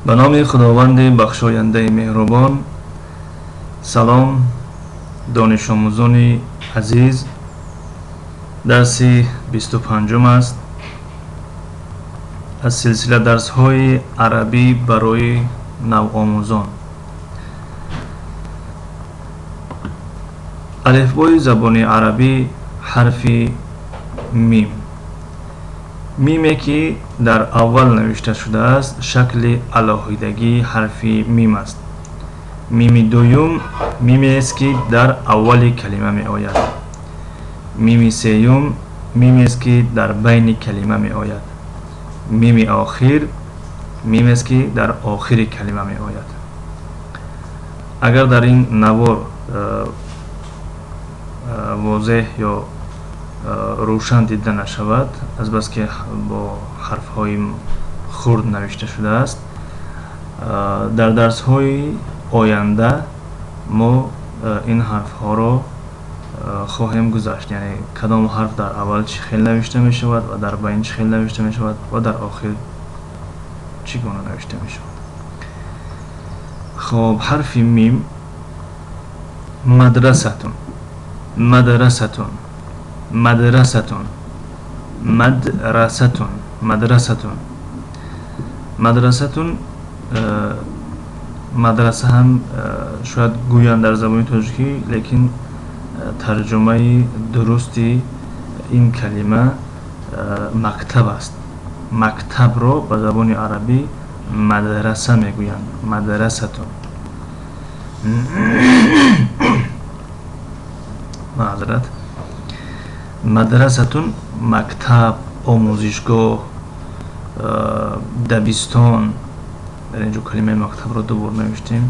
Ба номи Худованди бахшояндаи меҳрубон. Салом, донишомӯзони азиз. Дарси 25 аст аз силсила дарсҳои арабӣ барои навомӯзон. Алифбои забони арабӣ, ҳарфи мим. Миме ки дар аввал навишта шудааст, шакли алоҳидагии ҳарфи мим аст. Мими дуюм мимест, ки дар аввали калима меояд. Мими сеюм мимест, ки дар байни калима меояд. Мими охир мимест, ки дар охири калима меояд. Агар дар ин навор возеҳ ё рӯшан дида нашавад, азбаски бо ҳарфҳои хурд навишта шудааст, дар дарсҳои оянда мо ин ҳарфҳоро хоҳем гузашт, яъне кадом ҳарф дар аввал чӣ хел навишта мешавад ва дар байн чӣ хел навишта мешавад ва дар охир чӣ гуна навишта мешавад. Хоб, ҳарфи мим. Мадрасатун, мадрасатун, мадрасатун, мадрасатун, мадрасатун, мадрасатун. Мадраса ҳам шояд гӯянд дар забони тоҷикӣ, лекин тарҷумаи дурусти ин калима мактаб аст. Мактабро ба забони арабӣ мадраса мегӯянд. Мадрасатун. Маъзарат. Мадрасатун — мактаб, омӯзишгоҳ, дабистон. Дар ин ҷо калимаи мактабро ду бор навиштем.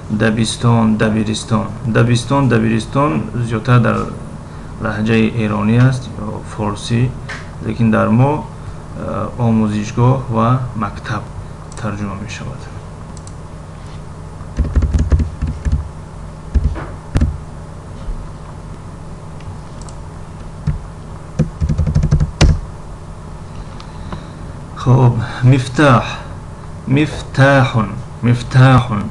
Дабистон, дабиристон. Дабистон, дабиристон зиёдтар дар лаҳҷаи эронӣ аст ё форсӣ, лекин дар мо омӯзишгоҳ ва мактаб тарҷума мешавад. Хоб, мифтаҳ, мифтаҳун, мифтаҳун,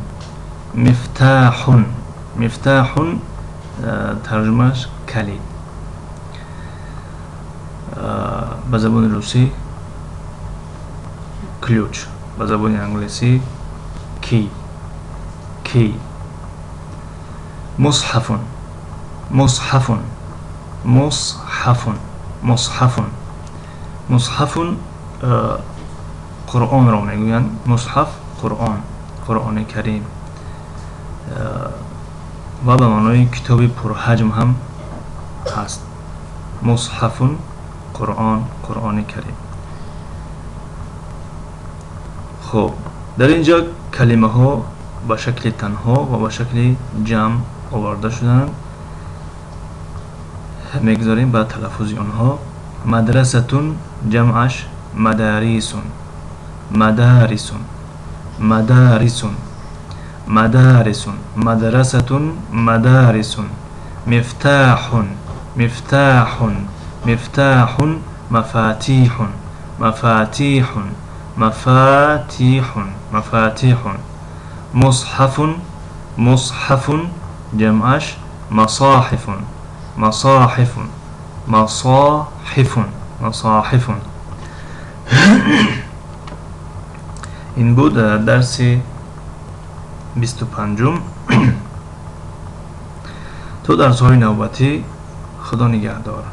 мифтаҳун, мифтаҳун. Тарҷумааш калид. Ба забони русӣ ключ, ба забони англисӣ key, key. Мусҳафун, мусҳафун, мусҳафун, мусҳафун, мусҳафун. Қуръонро мегӯянд мусҳаф. Қуръон, Қуръони Карим ва ба маънои китоби пурҳаҷм ҳам ҳаст. Мусҳафун — Қуръон, Қуръони Карим. Хуб, дар ин ҷо калимаҳо ба шакли танҳо ва ба шакли ҷамъ оварда шудаанд. Мегузорем ба талаффузи онҳо. Мадрасатун, ҷамъаш мадарисун, мадарисун, мадарисун, мадарисун, мадрасатун, мадарисун. Мифтаҳун, мифтаҳун, мифтаҳун, мафатиҳун, мафатиҳун, мафатиҳун, мафатиҳун. Мусҳафун, мусҳафун, ҷамъаш масоҳифун, масоҳифун, масоҳифун, масоҳифун. Ин буд дарси 25-ум. То дарсҳои навбатӣ, Худо нигаҳдор.